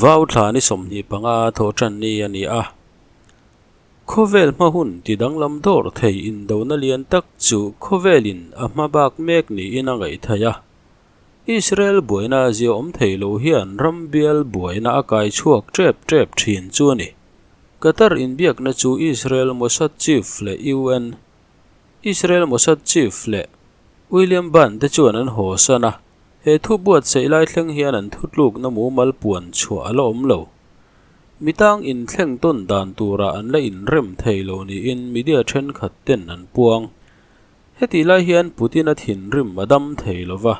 Vau thla ni 25 thawhtan ni a ni a. Khawvel hma hun tidanglam dawr thei indona lian tak chu khawvelin a hma bak mek niin a ngaih theih a. Israel buaina zia awm thei lo hian ram bial buaina a kai chhuak tep tep thin chu a ni. Qatar inbiakna chu Israel Mossad chief leh UN Israel Mossad chief leh William Ban te chuan an haw san a. He thu buatsaih lai thleng hian an thutlukna mumal puan chhuah a la awm lo. Mitang inthleng tawn dan turah an la inrem thei lo niin media thenkhat ten an puang. Hetih lai hian Putin a thinrim a dam thei lo va.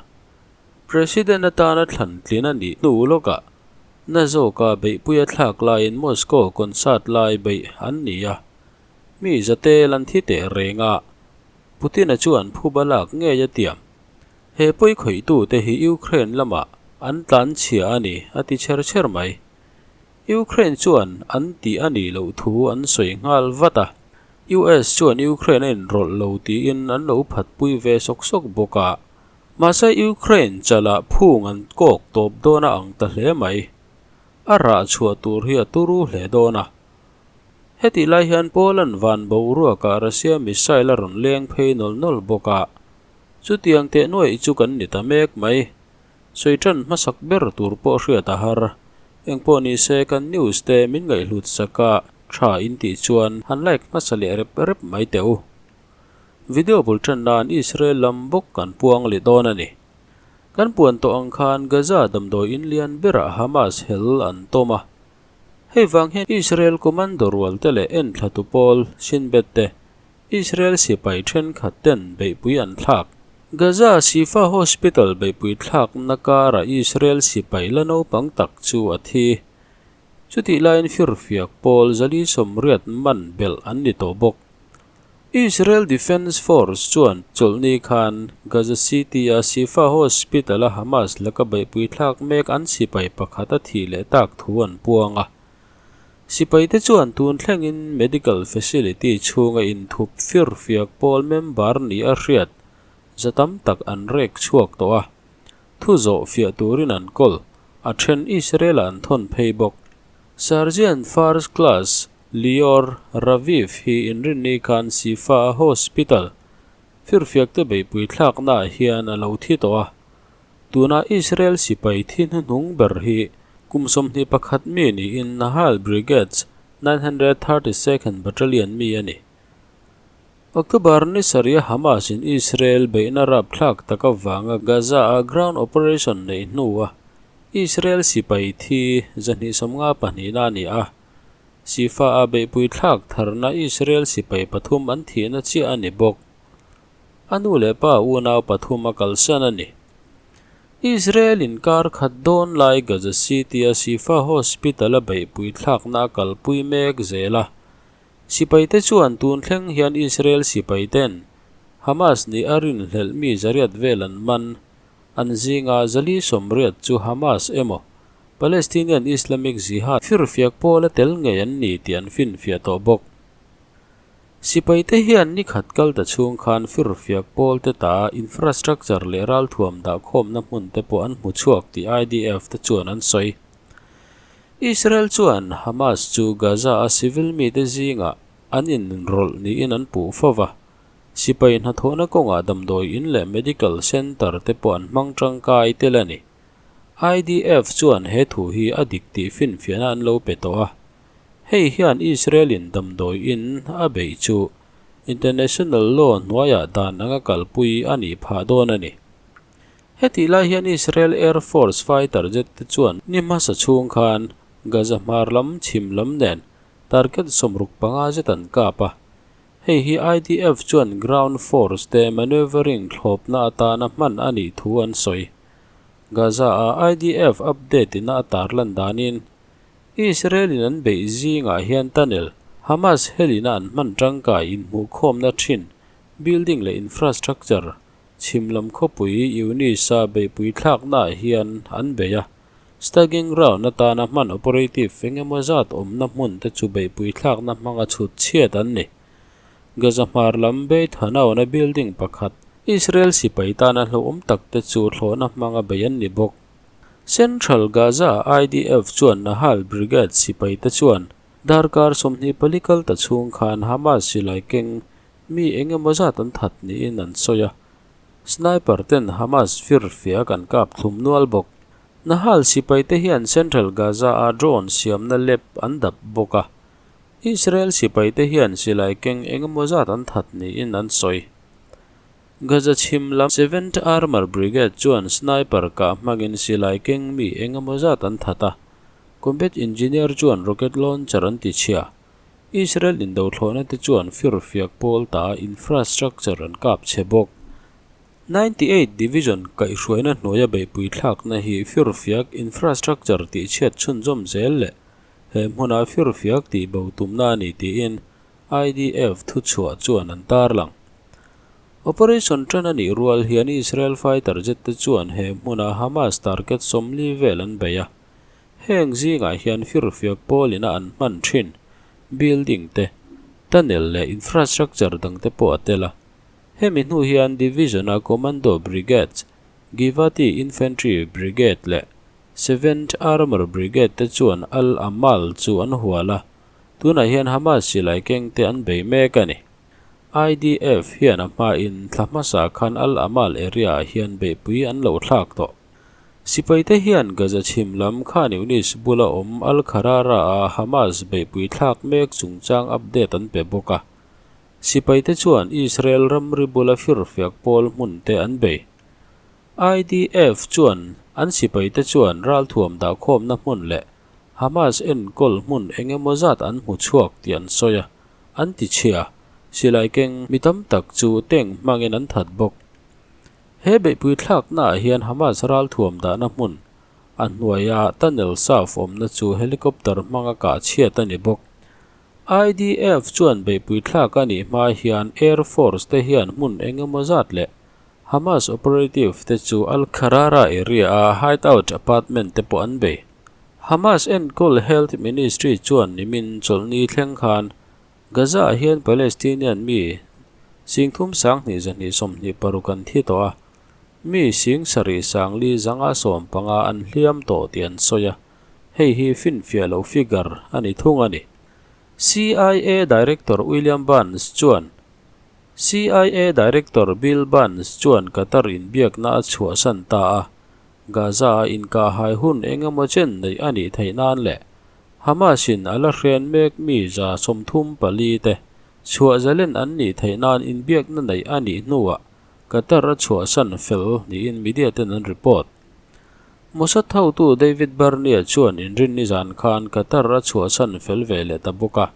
President atana thlan tlin a nih hnu lawkah na zawka beihpui a thlak laiin Moscow concert lai beih an ni a. Mi zatel an thi teh reng a, Putin-a chuan phuba lak ngei a tiam. He pawi khawihtute hi Ukraine lamah an tlan chhia a ni, a ti chher chher mai. Ukraine chuan an tih a nih loh thu an sawi nghal vat a. US chuan Ukraine a inrawlh lo tiin an lo phatpui ve sawk sawk bawk a. Mahse Ukraine chalah phung an kawk tawp dawn a ang ta hle mai. A rah chhuah tur hi a turu hle dawn a. Hetih lai hian Poland van boruakah Russia missile a rawn leng phei nawlh nawlh bawk a. Chutiang teh nuaih chu kan ni ta mek mai. Sawi tan hmasak ber tur pawh hriat a har. Engpawh ni se kan news te min ngaihhlut sak a, tha in tih chuan han like hmasa leh rep rep mai teh u. Video bul tan nan Israel lam bawk kan puang leh dawn a ni. Kan puan tawh ang khan Gaza damdawi in lian berah Hamas hel an tawm a. Hei vang hian Israel commando rual te leh enthlatu pawl Shin Bet te Israel sipai thenkhat ten beihpui an thlak. Gaza Shifa Hospital beihpui thlakna karah Israel sipai la naupang tak chu a thi. Chutih laiin firfiak pawl 480 man belh an ni tawh bawk. Israel Defense Force chuan chawlhni khan Gaza City-a Shifa Hospital-a Hamas laka beihpui thlak mek an sipai pakhat a thih leh tak thu an puang a. Sipaite chuan tun thlengin medical facility chhunga inthup firfiak pawl member ni a hriat za tam tak an rek chhuak tawh a. Thu zawh fiah turin an kawl, a then Israel-ah an thawn phei bawk. Sergeant First Class Lior Raviv hi inrinni khan Shifa Hospital firfiakte beihpui thlaknaah hian a lo thi tawh a. Tuna Israel sipai thi hnuhnung ber hi kum 21 mi niin Nahal Brigade's 932nd Battalion mi a ni. October ni sarih Hamas in Israel beihna rapthlak tak avanga Gaza-a ground operation neih hnua Israel sipai thi 252 na a ni a. Shifa-a beihpui thlak tharna Israel sipai pathum an thihna chiah a ni bawk. A nu leh pa unau pathum a kalsan a ni. Israel in kar khat dawn lai Gaza City-a Shifa Hospital-a beihpui thlakna a kalpui mek zel a. Sipaite chuan tun thleng hian Israel sipaiten Hamas nih a rinhlelh mi zariat vel an man. An zinga 480 chu Hamas emaw Palestinian Islamic Jihad firfiak pawl a tel ngei an ni tih an finfiah tawh bawk. Sipaite hian ni khat kal ta chhung khan firfiak pawl te ta infrastructure leh ralthuam dah khawmna hmun te pawh an hmu chhuak tih IDF te chuan an sawi. Israel chuan Hamas chu Gaza-a civil mite zingah an inrawlh niin an puh fo va, sipai hnathawhna kawngah damdawi in leh medical center te pawh an hmang tangkai tel a ni. IDF chuan he thu hi a dik tih finfiahna an lo pe tawh a. Hei hian Israel-in damdawi in a beih chu international law hnuaiah dan anga kalpui a nih phah dawn a ni. Hetih lai hian Israel Air Force fighter jet te chuan ni hmasa chhung khan Gaza hmar lam chhim lam nen target 65 zet an kap a. Hei hi IDF chuan ground force te manoeuvring thlawpna atana hman a nih thu an sawi. Gaza-a IDF update ina a tarlan danin Israel-in an beih zingah hian tunnel, Hamas helina an hman tangkai inhmuhkhawmna thin, building leh infrastructure, chhim lam khawpui Yunis-a beihpui thlaknaah hian an bei a. Staging ground atana hman operative eng emaw zat awmna hmun te chu beihpui thlakna hmanga chhut chhiat an ni. Gaza hmar lam Beit Hanoun-a building pakhat, Israel sipai tana hlauhawm tak te chu thlawhna hmanga bei an ni bawk. Central Gaza IDF chuan Nahal Brigade sipaite chuan darkar 24 kal ta chhung khan Hamas silai keng mi eng emaw zat an that niin an sawi a. Sniper ten Hamas firfiak an kap thlum nual bawk. Nahal sipaite hian Central Gaza-a drone siamna lab an dap bawk a. Israel sipaite hian silai keng eng emaw zat an that niin an sawi. Gaza chhim lam Seventh Armour Brigade chuan sniper kah hmangin silai keng mi eng emaw zat an that a, combat engineer chuan rocket launcher an tichhia. Israel indothlawhna te chuan firfiak pawl ta infrastructure an kap chhe bawk. 98 Division kaihhruaina hnuaia beihpui thlakna hi firfiak infrastructure tihchhiat chhunzawm zel leh he hmuna firfiak tihbo tumna a ni tiin IDF thuchhuah chuan an tarlang. Operation tan a nih rual hian Israel fighter jet te chuan he hmuna Hamas target 40 vel an bei a. Heng zingah hian firfiak pawlina an hman thin building te, tunnel leh infrastructure dang te pawh a tel a. Hemi hnu hian Division-a Commando Brigades, Givati Infantry Brigade leh Seventh Armour Brigade te chuan Al-Amal chu an hual a, tunah hian Hamas silai keng te an bei mek a ni. IDF hian a hmain thla hmasa khan Al-Amal area-ah hian beihpui an lo thlak tawh. Sipaite hian Gaza chhim lam Khan Younis bula awm Al-Kharara-a Hamas beihpui thlak mek chungchang update an pe bawk a. Sipaite chuan Israel ramri bula firfiak pawl hmun te an bei. IDF chuan an sipaite chuan ralthuam dahkhawmna hmun leh Hamas enkawl hmun eng emaw zat an hmu chhuak tih an sawi a, an ti chhia. Silai keng mi tam tak chu tank hmangin an that bawk. He beihpui thlaknaah hian Hamas ralthuam dahna hmun a hnuaia tunnel saf awmna chu helicopter hmanga kah chhiat a ni bawk. IDF chuan beihpui thlak a nih hma hian Air Force te hian hmun eng emaw zat leh Hamas operative te chu Al-Kharara area-a hideout apartment te pawh an bei. Hamas enkawl Health Ministry chuan nimin chawlhni thleng khan Gaza-ah hian Palestinian mi 32,226 an thi tawh a, mi 75,015 an hliam tawh tih an sawi a. Hei hi finfiah loh figure a ni thung a ni. CIA Director William Burns chuan CIA Director Bill Burns chuan Qatar inbiakna a chhuahsan ta a, Gaza-a inkahhai hun eng emaw chen neih a nih theih nan leh Hamas-in a la hren mek mi 34 te chhuah zalen an nih theih nan inbiakna neih a nih hnuah Qatar a chhuahsan fel niin media ten an report. Mossad hotu David Barnea chuan inrinni zan khan Qatar a chhuahsan fel ve leh ta bawk a,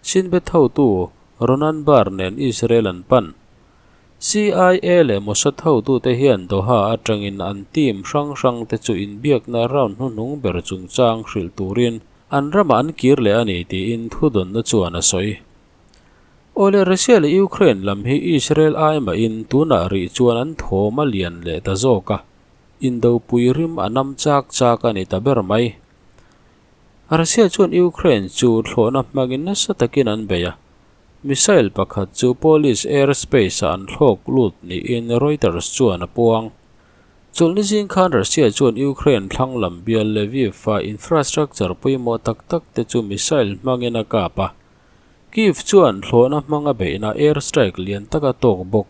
Shin Bet hotu Ronan Bar nen Israel an pan. CIA leh Mossad hotute hian Doha atangin an team hrang hrang te chu inbiakna round hnuhnung ber chungchang hrilh turin an ramah an kir leh a ni tiin thudawnna chuan a sawi. Awle Russia leh Ukraine lam hi Israel ai mahin tunah rih chuan an thawm a lian leh ta zawk a, indopui rim a nam chak chak a ni ta ber mai. Russia chuan Ukraine chu thlawhna hmangin nasa takin an bei a, missile pakhat chu Polish airspace-ah an thlawk lut niin Reuters chuan a puang. Chawlhni zing khan Russia chuan Ukraine thlang lam bial Lviv-a infrastructure pawimawh tak tak te chu missile hmangin a kap a. Kyiv chuan thlawhna hmanga beihna airstrike lian tak a tawk bawk.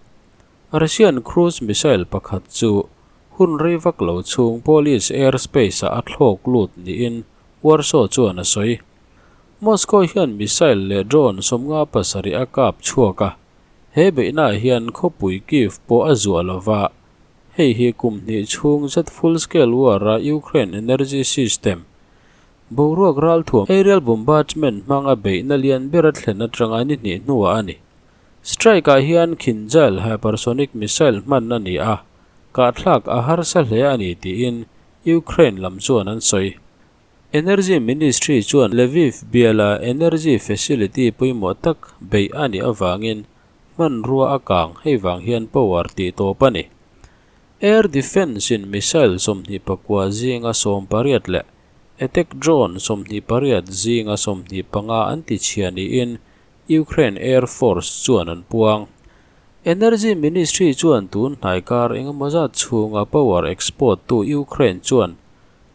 Russian cruise missile pakhat chu hun rei vak lo chhung Polish airspace-ah a thlawk lut niin Warsaw chuan a sawi. Moscow hian missile leh drone 57 a kap chhuak a, he beihnaah hian khawpui Kyiv pawh a zuah lo va, hei hi kum hnih chhung zet full-scale war-a Ukraine energy system boruak ralthuam aerial bombardment hmanga beihna lian ber a thlen atanga ni hnih hnuah a ni. Strike-ah hian Kinzhal hypersonic missile hman a ni a, kahthlak a harsa hle a ni tiin Ukraine lam chuan an sawi. Energy Ministry chuan Lviv biala energy facility pawimawh tak beih a nih avangin hmanrua a kang hei vang hian power tih tawp a ni. Air Defence-in missile 29 zinga 18 leh attack drone 28 zinga 25 an tichhia niin Ukraine Air Force chuan an puang. Energy Ministry chuan tun hnai kar engemaw zat chhunga power export tu Ukraine chuan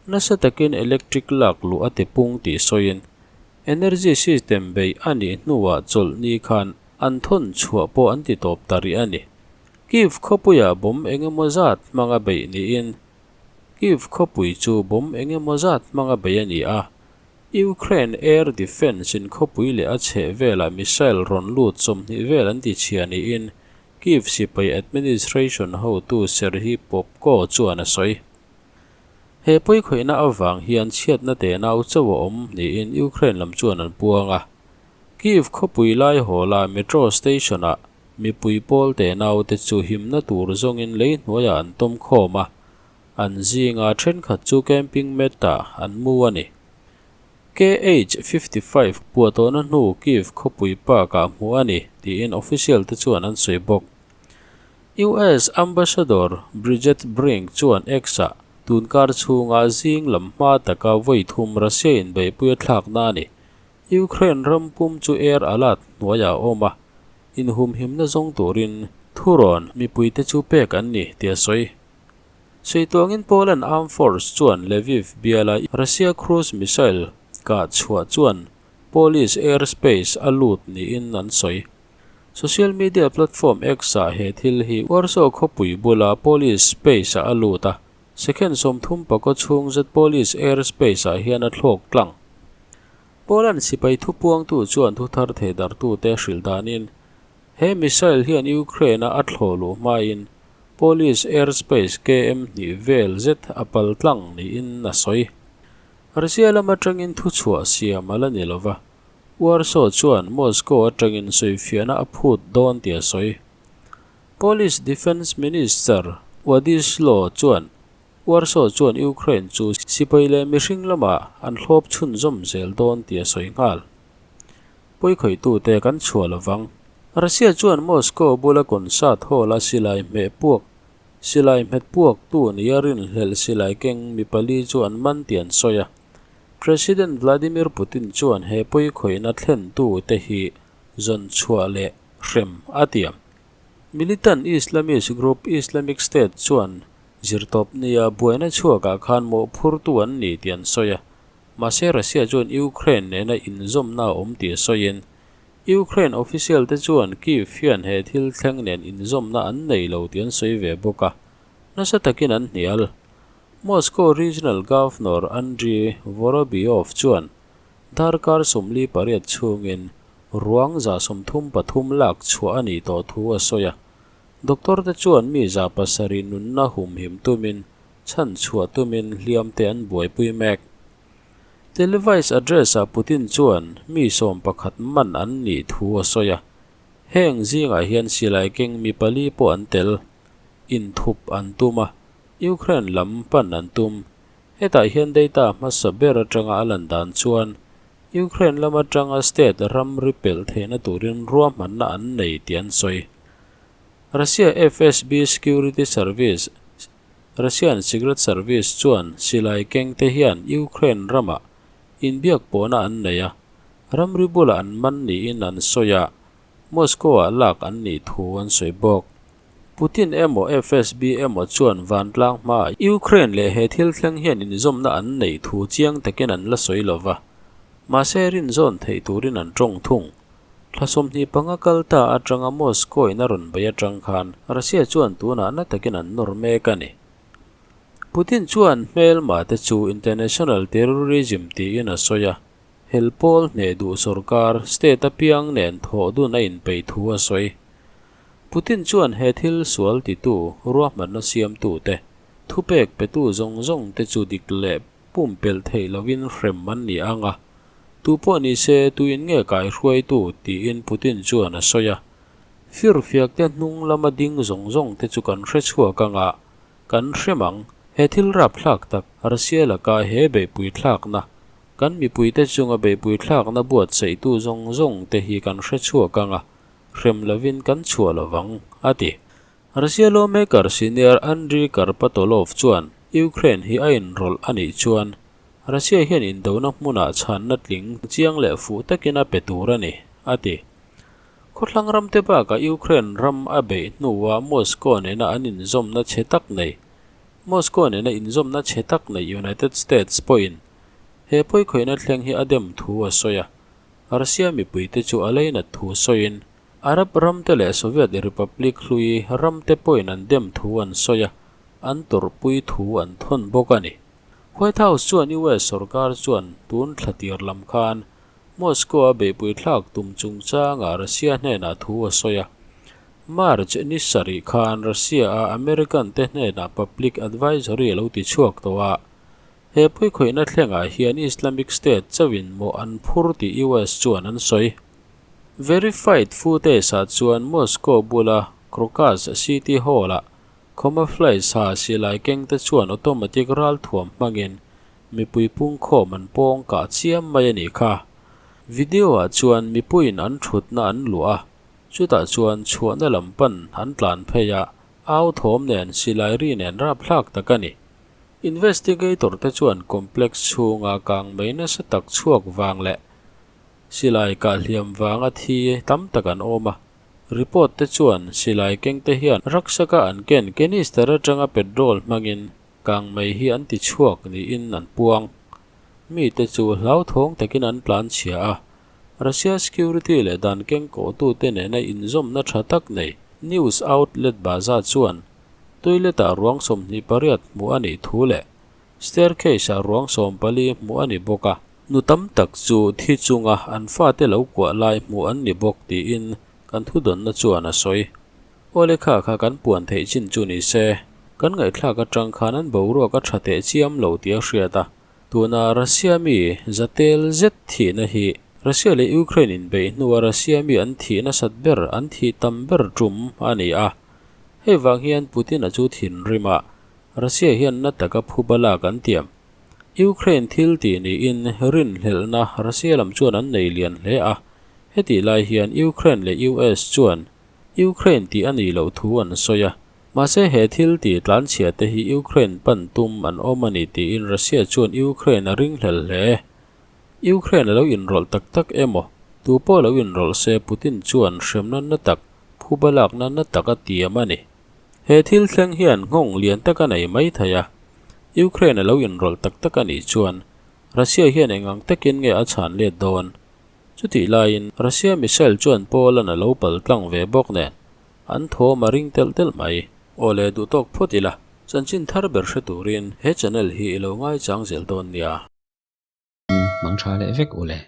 nasa takin electric lak luh a tipung tih sawiin, energy system beih a nih hnuah chawlhni khan an thawn chhuah pawh an titawp ta rih a ni. Kyiv khawpuiah bomb eng emaw zat hmanga beih niin Kyiv khawpui chu bomb eng emaw zat hmanga beih a ni a, Ukraine air defence in khawpui leh a chhehvelah missile rawn lut 20 vel an tichhia niin Kyiv sipai administration hotu Serhiy Popko chuan a sawi. He pawikhawihna avang hian chhiatna tenau chauh a awm niin Ukraine lam chuan an puang a. Kyiv khawpui lai hawla metro station-ah mipui pawl tenau te chu himna tur zawngin lei hnuaiah an tawm khawm a, an zinga thenkhat chu camping mat-ah an mu a ni. KH 55 puah tawhna hnu Kyiv khawpui park-ah hmuh a ni tiin official te chuan an sawi bawk. US Ambassador Bridget Brink chuan X-ah tunkar chhunga zing lam hma taka vawi thum Russia inbeihpui a thlakna a ni. Ukraine ram pum chu air alert hnuaiah a awm a, inhumhimna zawng turin thurawn mipuite chu pek an ni tih a sawi. Suituangin Poland Armed Force chuan Lviv biala Russia cruise missile kah chhuah chuan Polish airspace a lut niin an sawi. Social media platform X-ah he thil hi Warsaw khawpui bula Polish space-ah a lut a, second 30 pakaw chhung zet Polish airspace-ah hian a thlawk tlang. Poland sipai thupuangtu chuan thuthar theidartute hrilh danin he missile hian Ukraine-a a thlawh luh hmain Polish airspace KM hnih vel zet a pal tlang niin a sawi. Russia lam atangin thuchhuah siam a la ni lo va, Warsaw chuan Moscow atangin sawifiahna a phut dawn tih a sawi. Polish Defence Minister Wladyslaw chuan Warsaw chuan Ukraine chu sipai leh mihring lamah an hlawp chhunzawm zel dawn tih a sawi nghal. Pawikhawitute kan chhuah lo vang. Russia chuan Moscow bula concert hall-a silai hmeh puak, silai hmet puaktu nia rinhlelh silai keng mi pali chu an man tih an sawi a. President Vladimir Putin chuan he pawikhawihna thlentute hi zawn chhuah leh hrem a tiam. Militant Islamist group Islamic State chuan zirtawp nia buaina chhuakah khan mawhphurtu an ni tih an sawi a. Mahse Russia chuan Ukraine nena inzawmna a awm tih a sawiin, Ukraine official te chuan Kyiv hian he thil thleng nen inzawmna an nei lo tih an sawi ve bawk a, nasa takin an hnial. Moscow Regional Governor Andriy Vorobyov chuan darkar 48 chhungin ruang 33 lak chhuah a nih tawh thu a sawi a. Doctor te chuan mi 700 nunna humhim tumin chhan chhuah tumin hliam te an buaipui mek. Televised address-ah Putin chuan mi 11 man an nih thu a sawi a. Heng zingah hian silai keng mi pali pawh an tel. Inthup an tum a, Ukraine lam pan an tum. Hetah hian data hmasa ber atanga a lan dan chuan Ukraine lam atanga state ram ri pelh theihna turin ruahmanna an nei tih an sawi. Russia FSB Security Service, Russian Secret Service, chuan silai keng te hian Ukraine ramah inbiak pawhna an nei a, ramri bulah an man niin an sawi a, Moscow-ah lak an nih thu an sawi bawk. Putin emaw FSB emaw chuan vantlang hmaah Ukraine leh he thil thleng hian inzawmna an neih thu chiang takin an la sawi lo va, mahse rinzawn theih turin an tawng thung. Thla 25 kal ta atanga Moscow in a rawn bei atang khan Russia chuan tunah na takin an nawr mek a ni. Putin chuan hmelma te chu international terrorism tiin a sawi a, hel pawl hneh duh sorkar state apiang nen thawh dun a inpeih thu a sawi. Putin chuan he thil sual titu ruahmanna siamtute thupek petu zawng zawng te chu dik leh pumpelh theih lovin hrem an ni ang a, tu pawh ni se tuin nge kaihruaitu tiin Putin chuan a sawi a. Firfiak te hnung lama ding zawng zawng te chu kan hre chhuak ang a, kan hrem ang. He thil rapthlak tak Russia laka he beihpui thlakna, kan mipuite chunga beihpui thlakna buatsaihtu zawng zawng te hi kan hre chhuak ang a, hrem lovin kan chhuah lovang, a ti. Russia lawmaker senior Andriy Karpatolov chuan Ukraine hi a inrawlh a nih chuan Russia hian indona hmunah chhanna tling chiang leh fuh takin a pe tur a ni, a ti. Khawthlang ramte bakah Ukraine ram a beih hnuah Moscow nena an inzawmna chhe tak nei. Moscow nena inzawmna chhe tak nei United States pawhin he pawikhawihna thleng hi a dem thu a sawi a, Russia mipuite chu a leinat thu sawiin Arab ramte leh Soviet Republic hlui ramte pawhin an dem thu an sawi a, an tawrhpui thu an thawn bawk a ni. White House chuan US sorkar chuan tun thla tir lam khan Moscow-a beihpui thlak tum chungchangah Russia hnenah thu a sawi a. March ni sarih khan Russia-a American-te hnenah public advisory a lo ti chhuak tawh a. He puikhawihna thlengah hian Islamic State chauhin mawh an phur tih US chuan an sawi. Verified footage-ah chuan Moscow bula Crocus City Hall-ah camouflage ha silai kengte chuan automatic ralthuam hmangin mipui pungkhawm an pawng kah chiam mai a nih kha. Video-ah chuan mipuiin an thutna an luah a, chutah chuan chhuahna lam pan an tlan phei a, au thawm nen silai ri nen rapthlak tak a ni. Investigator te chuan complex chhunga kang mai nasa tak chhuak vang leh silai kah hliam vanga thi tam tak an awm a. Report te chuan silai keng te hian raksaka an ken canister atanga petrol hmangin kang mai hi an ti chhuak niin an puang. Mite chu hlauthawng takin an tlan chhia a, Russia security leh dan keng kawhtute nena inzawmna tha tak nei news outlet Baza chuan toilet-ah ruang 28 hmuh a nih thu leh staircase-ah ruang 14 hmuh a ni bawk a. Nu tam tak chu thi chunga an fate lo kuah lai hmuh an ni bawk tiin kan thudawnna chuan a sawi. Aw lekha kha kan puan theih chin chu ni se, kan ngaihthlak atang khan an boruak a tha teh chiam lo tih a hriat a. Tuna Russia mi zatel zet thihna hi Russia leh Ukraine inbeih hnua Russia mi an thih nasat ber an thih tam ber tum a ni a. Hei vang hian Putin-a chu thinrim a, Russia hian na taka phuba lak an tiam. Ukraine thil tih niin rinhlelhna Russia lam chuan an nei lian hle a. Hetih lai hian Ukraine leh US chuan Ukraine tih a nih loh thu an sawi a, mahse he thil tih tlanchhia te hi Ukraine pan tum an awm a ni tiin Russia chuan Ukraine a ringhlel hle. Ukraine a lo inrawlh tak tak emaw, tu pawh lo inrawlh se Putin chuan hremna na tak, phuba lakna na tak a tiam a ni. He thil thleng hian nghawng lian tak a nei mai thei a, Ukraine a lo inrawlh tak tak a nih chuan Russia hian engang takin nge a chhan let dawn? Chutih laiin Russia missile chuan Poland a lo pal tlang ve bawk nen, an thawm a ring telh telh mai. Aw le duh tawk phawt ila, chanchin thar ber hre turin he channel hi i lo ngaichang zel dawn nia. Mang tha leh vek u le.